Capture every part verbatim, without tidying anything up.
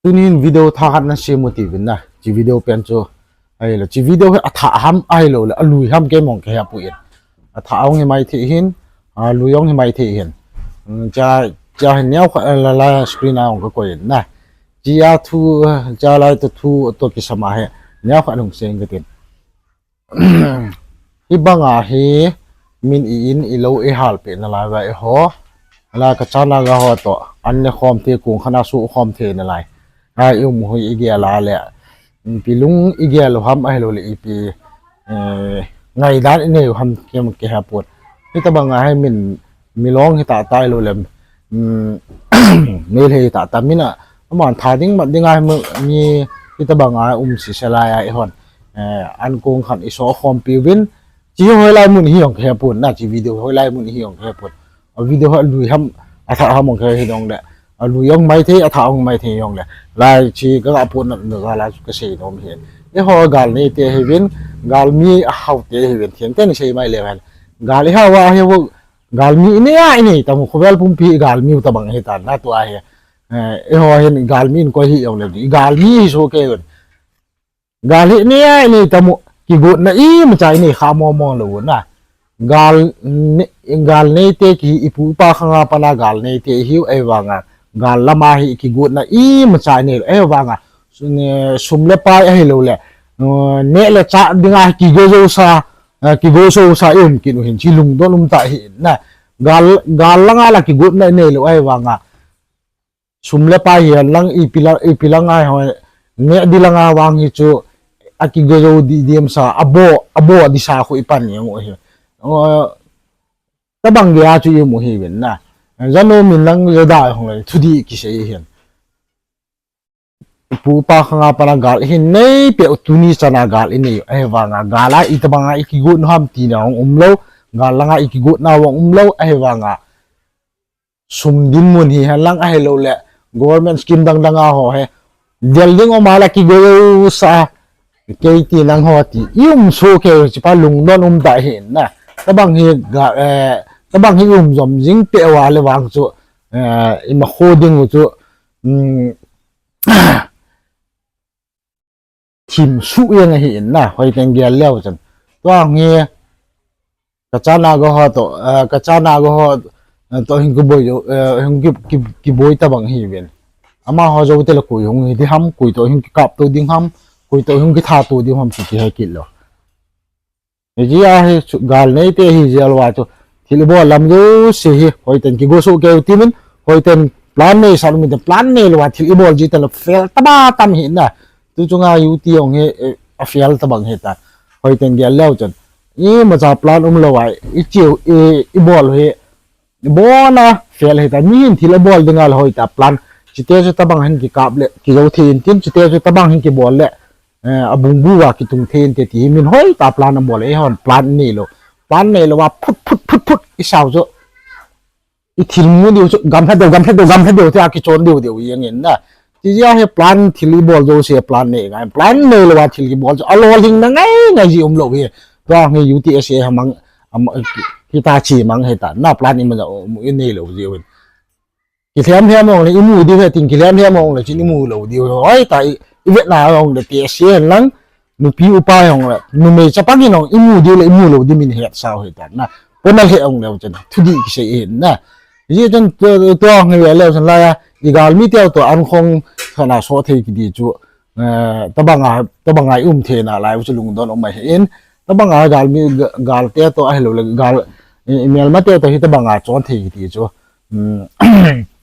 Tunin video thah khat nasem u tivin na. Chi video pen chu ahilou, chi video hi athah ham ahilou le alui ham kei mong kahe poi. Athah ong hi mai thei hin, alui ong hi mai thei hin. Cha, cha hin neo kha la la screen a ong kakoi in na. Chia thu, cha lai to thu to kisama he neo kha nung seng katin. Hibanga hi min i in i lou i halpeh nalai va eiho. Ala kachana ga ho to an ne khom thei, kong khana su khom thei nalai. A i um hui i gel a le. Ipi lung i gel u ham ahilou le ipi, eh, ngaidan i nei u ham kei mong kahe poi. Hitabanga hi min milong hi tah tah ilou le, um, Meitei hi tah tah min a, aman tha ding mat ding a mi, mi hitabanga um sese lai a eihon, eh, an kong khan i so khompi uvin, chi hoilai mun hi ong kahe poi na, chi video hoilai mun hi ong kahe poi. A video ho alui ham, athah ham ong kahe hi dong le. Alui ong mai thei, athah ong mai thei ong le. Lai chi ka ga pon na, na ga lai chu kasei nom hi. Eiho gal nei te hi vin, gal mi a hau te hi vin, thiang te ni sei mai le han. Gal i hau a hi vo, gal mi i nei a i nei tam u, khovel pumpi gal mi u tabang hi tan na tua hi. Eh, eiho hin gal mi in koi hi ong le, i gal mi hi so kei vin. Gal hi nei a i nei tam u, kigotna imacha i nei kha mo mo lou na. Gal ne-, gal nei te ki i pu pa khanga pana gal nei te i hiu ahivanga. Gal lama hi kigotna imacha i nei lou ahivanga. Su-, ne-, sum le pai ahilou le. Uh, neh le chah dinga kigo jou sa, uh, kigo jou sa i um kit u hin chi lungdon um ta hi na. Gal, gal langa la kigotna i nei lou ahivanga. Sum le pai hi lang ipi la, ipi langa ho, neh di langa vang hi chu, a kigo jou di diam sa, abo, abo di sa khu i pan ni ngu hi. Uh, tabang dia chu i mu hi vin na. Janu min lang jo da hong le, thudih kisei hin. Pu pa khanga pana gal hi nei pe u tuni chana gal i nei, ahivanga gal a i tabanga i kigot nu ham tina ong um lou, gal langa i kigotna ong um lou, ahivanga. Sum dinmun hi hen lang ahilou le, government scheme dang dang a ho he. Del ding um a la kigo sa, kei ti nang ho ti, i um so kei u chi pa lungdon um ta hi na. Tabang hi ga, eh, tabang hi um jom jing pe wa le vang chu, eh, i ma kho ding u chu, um, thim su yang ahi in na, hoi teng gel leu chan. Tua nge, kachana go ho to, eh, kachana go ho, eh, to hing kiboi jo, eh, hing ki, ki, kiboi tabang hi vin. Ama ho jo te la koi hung hi di ham, koi to hing kikap to ding ham, koi to hing kitha to ding ham, ki, ki hai kit lou. Hijeh a hi chu gal nei te hi jeh a lou a chu thil i bol lam jouse hi, hoi ten kigo soh kei u ti min, hoi ten plan nei sa u min te plan nei lou a thil i bol ji te lou fail taba tam hi na. Tu chunga U T ong hi, eh, a fail tabang hi ta. Hoi ten gel leu chun. Imacha plan um lou a, i chiu, i, i bol hi, Bona fail hita, mihin thil abol dinga le hoitah plan. Chite chu tabang hin kikap le, kijo thei in tin, chute chu tabang hin kibol le, eh, abungbu a kitung thei inte ti hi min hoitah plan abol le, eihon plan neilou. Plan neilou a phut, phut, phut, phut, isao chu. I thil mu diu chu, gamlha deu, gamlha deu, gamlha deu, tia kichon deu deu jeng in na. Chijeh a hi plan thil ibol jouse plan nei ngai. Plan neilou a thil kibol chu alolhing na ngai ngai ji umlou hi. Tua hi U T S A hi mang, am, hita chi mang hita. Na plan ima ja um, i neilou ji uvin. Kilhem lhem ong le imu diu hi tin kilhem lhem ong le chin imu lou diu. Hoitah i, i vetna ong le T S A lang. Nupi upa jong le, numei chapang in jong imu diu le imu lou diu min hetsau hita na. Pona lheh jong leu chun, thudih kisei hin na. Hijeh chun tua, tua jong hi ve leu chun laiya, i galmi teu toh an khong khat na so thei kiti chu, eh, tabanga, tabanga i um thei nalai u chu lungdon um ahi in. Tabanga galmi ga-, galte toh ahilou le, gal, i, i melmate toh hi tabanga chon thei kiti chu. Um,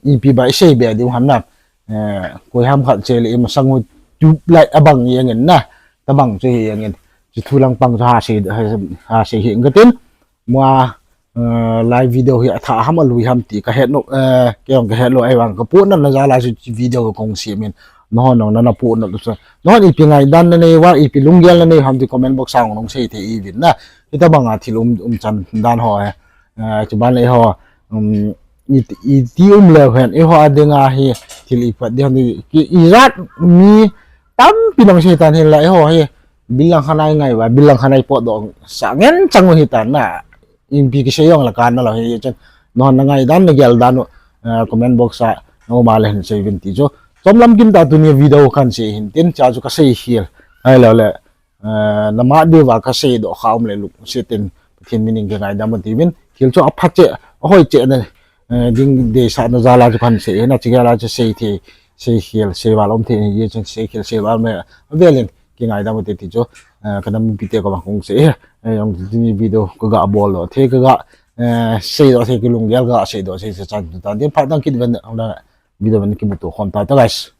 ipi ba i sei be diu ham na. Eh, koi ham khat che le i masang u tube light abang jeng in na. Tabang chu hi jeng in. Chu thu lang pang chu ha sei, ha, ha sei hi nge tin. Mua, eh, live video hi athah ham alui ham ti ka het lou, eh, kei jong ka het lou ahivang ka pohnatna jal a chu video ka kong sem in. Nahon jong na, na pohnat u chu. Nahon ipi ngaidan na nei uva, ipi lunggel na nei u ham ti comment box a jong nong sei thei uvin na. Hitabanga thil um, umchan dan ho, eh. Eh, chuban le ho, um, i, iti um leu hen, eiho a dinga hi thil ipat ding ham ti, ki, ijat mi tampi nang sei tan hinla, eiho hi, bilang khanai ngai uva, bilang khanai potdoh sa ngen chang u hitan na, ipi kisei jong la kan na lou hi, chun, nahon na ngaidan, na geldan u, eh, comment box a, na um a le hin sei uvin ti chu, Chomlam kim ta tuni video kahin sei hin tin, cha chu kasei khel. Ahilou le, eh, nama diuva kasei doh kha um le lungset in Pathen min in kingaidam uvin tin. Thil chu apha cheh, ahoi cheh na, eh, ding deisahna jal a chu kahin sei hin, achi gel a chu sei thei, sei khel, sei val um thei, ye chun sei khel, sei val me, avel in kingaidam uvin tin ti chu, eh, ka nam mipite koma kahung sei hi. Eh, jong tuni video kaga bol doh thei, kaga, eh, sei doh thei, kilunggel ga sei doh thei, sei chan tu tan tin, phat dang kit uvin, ang da video uvin kimuto khom ta ta, guys.